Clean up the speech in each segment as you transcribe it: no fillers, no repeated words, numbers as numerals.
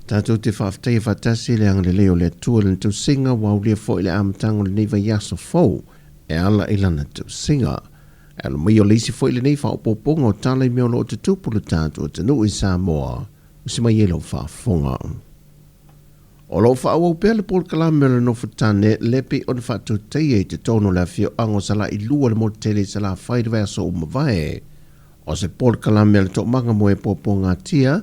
Tatou te faafetaia faatasi le agalelei o le Atua i Lana tausiga ua aulia foi le amataga o lenei vaiaso fou e ala i Lana tausiga. E alo mai o le isi foi lenei faaopoopoga o tala i mea o lo o tutupu i lo tatou atunuu i Samoa, usi mai ai lau faafofoga. O lo o faaauau pea le polokalame o le Nofo-tane lea pei ona faatautaia i totonu o le afioaga o Salailua i le motu tele i Salafai i le vaiaso ua mavae. O se polokalame a le Toomaga mo e Puapuagatia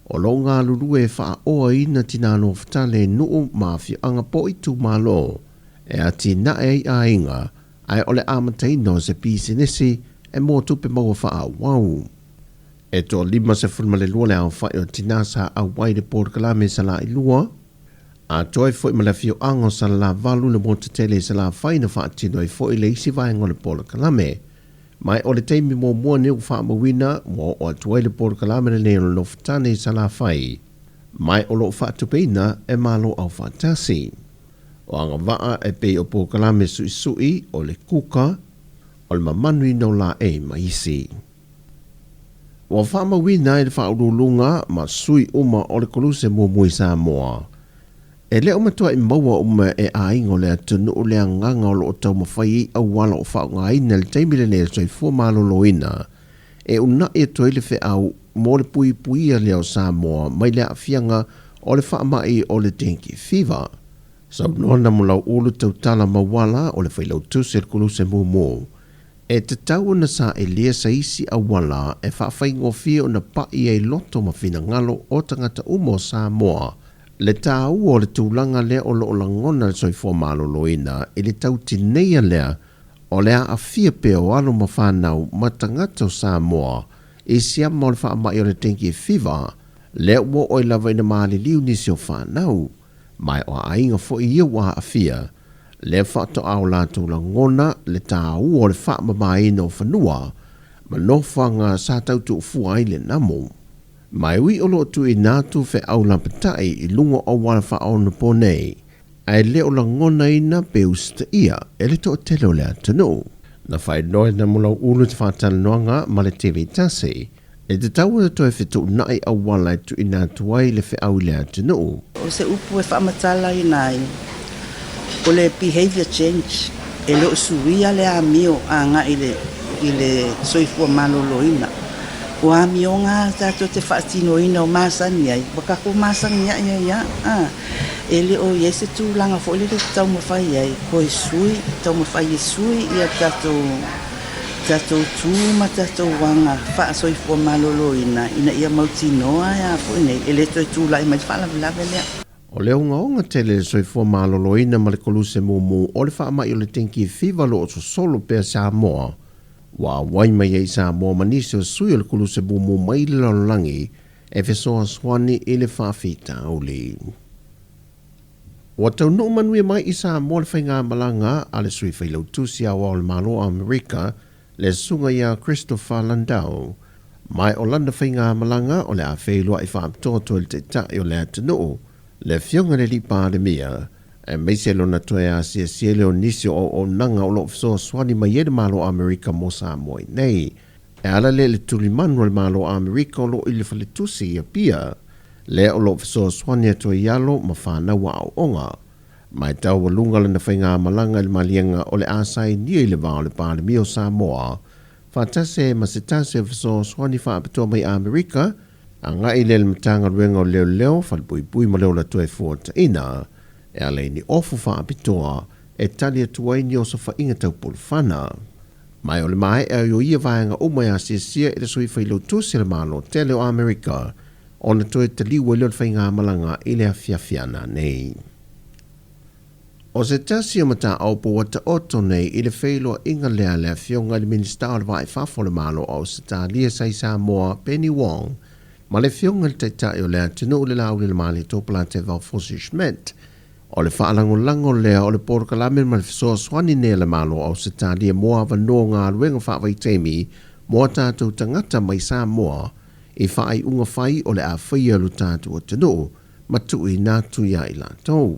o lo o galulue e faaoaina tinā nofotale i nuu ma afioaga po o itumalo e atinae ai aiga ae o le amataina o se pisinisi e mua tupe maua faaauau. E toa 52 le aofai o tinā sa auai i le polokalame i Salailua, atoa ai foi ma le afioaga o Salalavalu i le motu tele i Salafai na faatino ai foi le isi vaega o le polokalame. Ma o le taimi muamua lenei ua faamauina ua oo atu ai le polokalame lenei o le Nofotane i Salafai, ma o lo o faatupeina e Malo Aufaatasi. O agavaa e pei o polokalame suisui, o le kuka, o le mamanuina o laei ma isi. Ua faamauina ai le faauluuluga ma sui uma o le Koluse muamua i Samoa. E le o matuai maua uma e aiga o le atunuu le agaga o lo o taumafai ai auala o faaaogaina i le taimi lenei o le soifua maloloina e una'i atu ai le feau mo le puipuia lea o Samoa mai le aafiaga o le faamai o le dengue fever. Saunoa Namulau'ulu Tautala Mauala o le Failautusi o le Koluse Mumu, E tatau ona saelia sa isi auala e faafaigofie ona pa'i ai loto ma finagalo o tagata uma o Samoa le tāua o le tulaga lea o lo o lagona le soifua maloloina i le tautineia lea o le aafia pea o alo ma fanau ma tagata o Samoa i siama o le faamai o le dengue fever lea ua oo ai lava ina maliliu nisi o fanau ma o aiga foi ia ua aafia lea faatoa o latou lagona le tāua o le faamamaina o fanua ma nofoaga sa tau tuufua ai le namo. Ma e ui o lo o tuuina atu feau lapatai i luga o auala faaonapo nei, ae le o lagonaina pe usitaia e le toatele o le atunuu. Na faailoa e Namulau'ulu te faatalanoaga ma le TV tasi, e tatau ona toe fetuunai auala e tuuina atu ai le feau i le atunuu. O se upu e faamatalaina ai, o le behaviour change, e le o suia le amio agai i le soifua maloloina. O amioga tatou te faatinoina o masani ai, ua tatou masani ai ai lava. E le o i ai se tulaga foi lele e taumafai ai, toe sui, taumafai e sui ia tatou tatou tu ma tatou aga faasoifua maloloina ina ia mautinoa a foi nei e le toe tulai mai le faalavelave lea. O le ogaoga tele i le soifua maloloina ma le koluse mumu o le faamai o le dengue fever lo o sosolo pea Samoa, ua auai mai ai Samoa ma nisi o sui o le koluse mumu mai le lalolagi e fesoasoani i le faafitauli. Ua taunuu manuia mai i Samoa le faigamalaga a le Sui Failautusi Aoao o le Malo o Amerika, le Susuga ia Christopher Landau. Ma o lana faigamalaga o le a feiloai faapitoa atu ai le Taitai o le atunuu, le Afioga i le Alii Palemia, aemaise lona toe asiasi ai lea o nisi o auaunaga o lo o fesoasoani mai ai le Malo o Amerika mo Samoa i nei. E ala lea i le tulimanu a le Malo o Amerika o lo o i le Faletusi i Apia, lea o lo o fesoasoani atu ai alo ma fanau aoaoga. Ma e taualuga lana faigamalaga i le maliega o le a sainia i le va o le Palemia o Samoa faatasi ai ma se tasi o fesoasoani faapitoa mai Amerika agai lea i le Matagaluega o Leoleo, Falepuipui ma le Ola Toefuataina e ala i ni ofu faapitoa e tali atu ai ni osofaiga tau pulufana. Ma o le maea o ia vaega uma e asiasia i le Sui Failautusi o le Malo tele o Amerika ona toe taliu ai lea o le faigamalaga i le afiafi ana nei. O se tasi o mataupu ua taoto nei i le feiloaiga lea a le Afioga i le Minisita o le Vaa i Fafo o le Malo o Ausetalia sa i Samoa, Penny Wong, ma le Afioga i le Taitai o le atunuu le Laauli Malietoa Polataivao Fosi Schmidt, o le faalagolago lea o le polokalame ma le fesoasoani nei a le Malo o Ausetalia mo avanoa o galuega faavaitaimi mo a tatou tagata mai Samoa i faaiuga fai o le a faia e lo tatou atunuu ma tuuina atu iā i latou.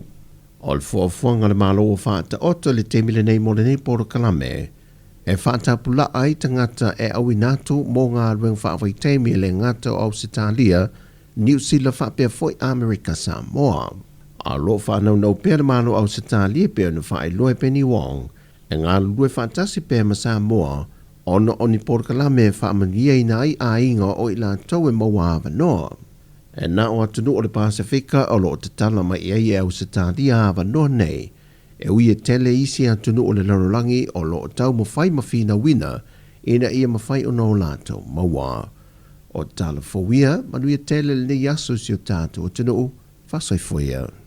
O le fuafuaga a le Malo ua faataoto i le taimi lenei mo lenei polokalame e faatapulaa ai tagata e auina atu mo galuega faavaitaimi e le gata o Ausetalia Niu Sila faapea foi Amerika Samoa. A o lo o faanaunau pea le Malo o Ausetalia e pei ona faailoa e Penny Wong e galulue faatasi pea ma Samoa ona o ni polokalame e faamanuiaina ai aiga o i latou e maua avanoa. E na o atunuu o le Pasefika o lo o tatala mai i ai e Ausetalia avanoa nei, e ui e tele isi atunuu o le lalolagi o lo o taumafai ma finauina ina ia mafai ona o latou maua. O tala fou ia, manuia tele lenei aso i si o tatou atunuu, faasoifua ia.